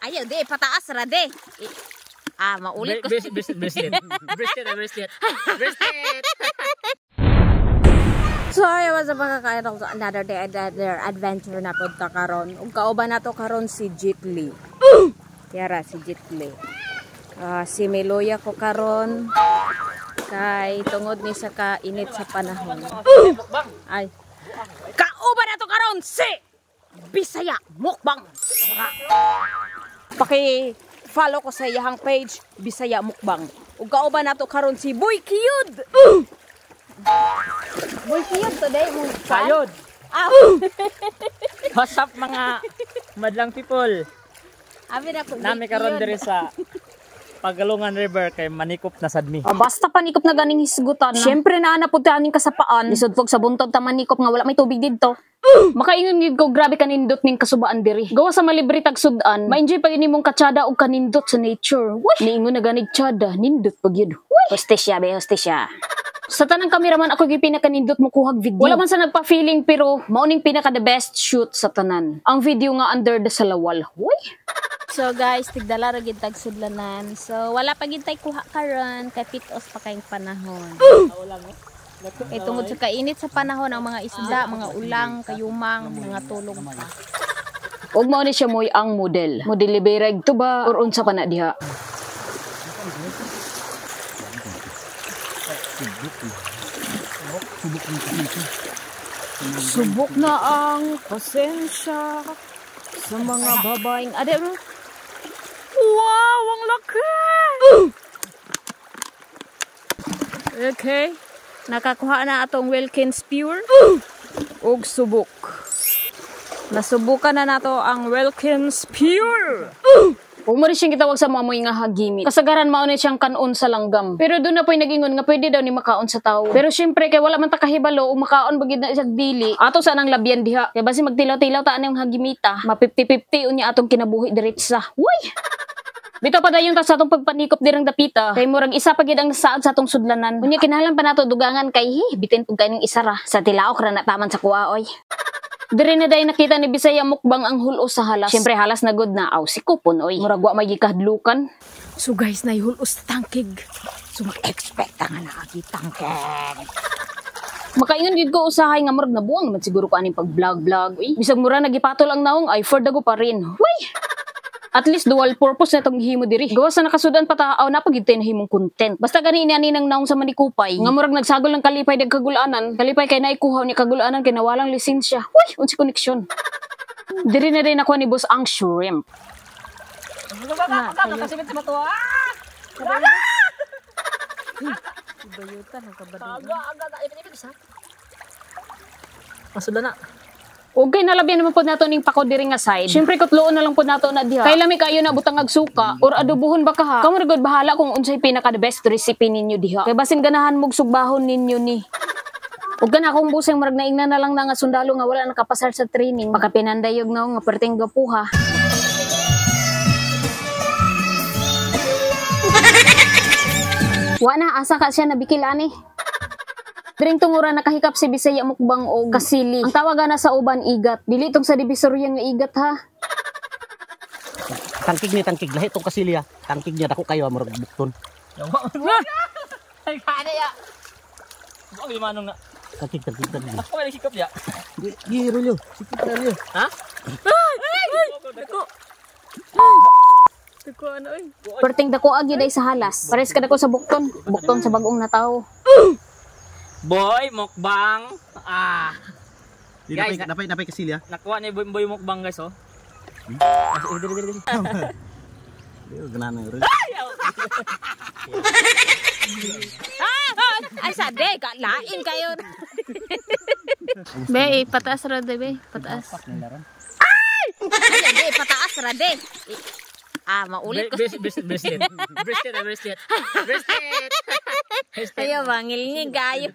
Ayaw, di. Pataas ra, di. Ah, maulit ko. Bracelet. Bracelet, bracelet. Bracelet! So, ay, what's up, mga kakairong? So, another day, another adventure na punta karon. Ug kauban na to karon si Jitli. Yara, si Jitli. Si Meloya ko karon kay tungod ni sa kainit sa panahon. Ay. Kauban na to karon si Bisaya Mukbang. Paki-follow ko sa iyahang page Bisaya Mukbang. Ug kauban na to karon si Boy Kiyud. Boy Kiyud today mo. Sayod! Ah, What's up, mga madlang people? Abi na ko. Nami karon diri sa Pagalungan River kay manikop na sadmi. Ah, basta panikop na ganing hisgutan. Siyempre naa na pud aning kasapaan. Lisod pog sa buntod ta manikop nga wala may tubig didto. Makaingon gid ko, grabe kanindot ning kasubaan diri. Gawa sa malibre tag sudan, ma-enjoy pa nimong katsada og kanindot sa nature. Uy, niingon na ganig tsada, nindot pag yun. Uy, hostesya be, hostesya. Sa tanang kameraman ako gyud pinakanindot mo kuhag video. Wala man sa nagpa-feeling pero mao ning pinaka the best shoot sa tanan. Ang video nga under the salawal. Uy. So guys, tigdala ra gid tag sudlanan. So wala pa gid tay kuha karon kay pitos pa kayong panahon. Kay tungod sa kainit sa panahon ang mga isda, mga ulang, kayumang, mga tulog pa. Ug mao ni siya moy ang model. Model libereg to ba or unsa pa na diha? Subok na ang pasensya sa mga babaeng ade. Wow, ang laki! Okay. Nakakuha na atong Wilkins Pure ug subok. Nasubukan na nato ang Wilkins Pure. Ug mo rin siyang gitawag sa mamoy nga hagimit. Kasagaran mao ni siyang kanon sa langgam. Pero doon na po'y nagingon nga pwede daw ni makaon sa tao. Pero syempre kay wala man ta kahibalo ug makaon ba gid na siya dili. Ato sa nang labyan diha. Kay basi magtilaw-tilaw ta anang hagimita. Ma 50-50 unya atong kinabuhi diretsa. Uy! Bitaw pa dayon ta sa atong pagpanikop dirang dapita. Kay murag isa pa gid ang saad sa atong sudlanan. Unya kinahanglan pa nato dugangan kay hi bitin pug kaning isa ra. Sa tilaok ra na taman sa kuha oy. Dire na day nakita ni Bisaya Mukbang ang hulos sa halas. Siyempre halas na good na aw si kupon oy. Murag wa may gikahadlukan. So guys, nay hulos tangkig. So mag-expect nga nakakitangkig. Makaingon gid ko usahay nga murag nabuang naman siguro ko aning pag-vlog-vlog. Uy, bisag mura nagipatol ang naong ay for dago pa rin. Uy. At least dual purpose na itong gihimo diri. Gawa sa nakasudan pa tao na pagid tayo nahimong content. Basta gani ini ani nang naong sa manikupay. Nga murag nagsagol ng kalipay dag kagulanan. Kalipay kay naikuhaw ni kagulanan kay nawalang lisensya. Uy, unsi koneksyon. Diri na din nakuha ni boss ang shrimp. Masula na. Okay, nalabyan naman po nato ning pako diri nga side. Syempre kutloon na lang po nato na diha. Kay lami kayo na butang ag suka or adobohon ba ka ha. Kamo gud bahala kung unsay pinaka the best recipe ninyo diha. Kay basin ganahan mog sugbahon ninyo ni. Ug gana akong buseng murag naingna na lang na nga sundalo nga wala nakapasar sa training. Makapinandayog na nga perting gapuha. Wa na asa ka siya nabikil ani. Diring tungura nakahikap si Bisaya Mukbang og kasili. Ang tawagan na sa uban igat. Dili tong sa Divisoria nga igat ha. Tangkig ni tangkig lahi tong kasili ha. Tangkig niya dako kayo murag bukton. Ay kani ya. Wa manong na. Tangkig tangkig tangkig. Ako may sikap ya. Gi rolyo, sikap rolyo. Ha? Dako. Dako ano oy. Perting dako agi day sa halas. Pares ka dako sa bukton. Bukton sa bagong natawo. Boy Mukbang. Ah. Guys, napay napay kasili ha. Nakuha ni Boy, Boy Mukbang guys oh. Dili dili dili. Ganahan na rolyo. Ay sa de, lain kayo. Be, pataas ra de, be, pataas. Ay! Ay, de, pataas ra de. Ah, maulit ko. Bracelet. Bracelet, bracelet. Bracelet. Ayaw, bangil ni gayo.